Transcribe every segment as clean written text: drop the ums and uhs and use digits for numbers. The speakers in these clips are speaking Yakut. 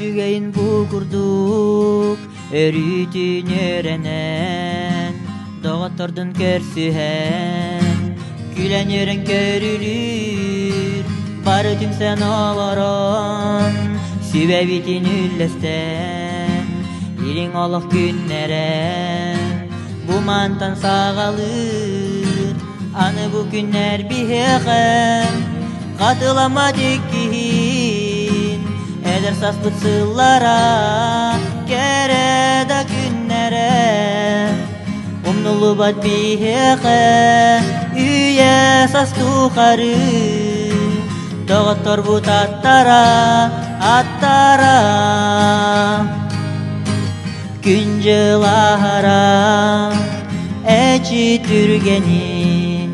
Үчүгэйин бу курдук өрүүтүн үөрэнэн, доҕоттордун көрсүһэн, күлэн-үөрэн көрүлүүр, бары түмсэн олорон, сүбэбитин үллэстэн, илиҥ олох күннэрэ бу мантан саҕалыыр, аны бу күннэр биһиэхэ хатыламмат иккиһин, эдэр саспыт сыллара, кэрэ да күннэрэ, умнуллубат биһиэхэ үйэ саас тухары, доҕотторбут аттара, аттара. Күн-дьыл аһара, эчи түргэнин,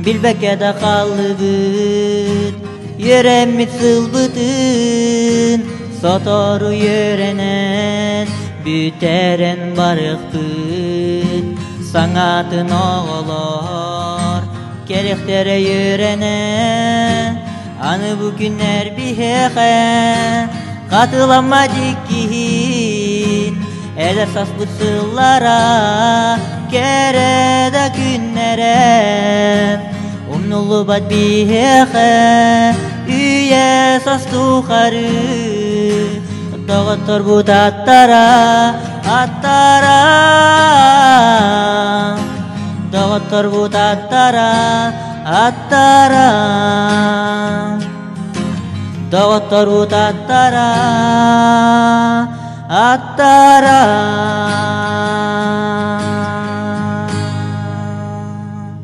билбэккэ да хааллыбыт, үөрэммит сылбытын, сотору үөрэнэн, бүтэрэн барыахпыт. Саҥатын оҕолор кэрэхтэрэ үөрэнэн, аны бу күннэр биһиэхэ хатыламмат иккиһин, эдэр саспыт сыллара, кэрэ да күннэрэ, умнуллубат биһиэхэ үйэ саас тухары, доҕотторбут аттара, аттара, доҕотторбут аттара, аттара, доҕотторбут аттара, аттара.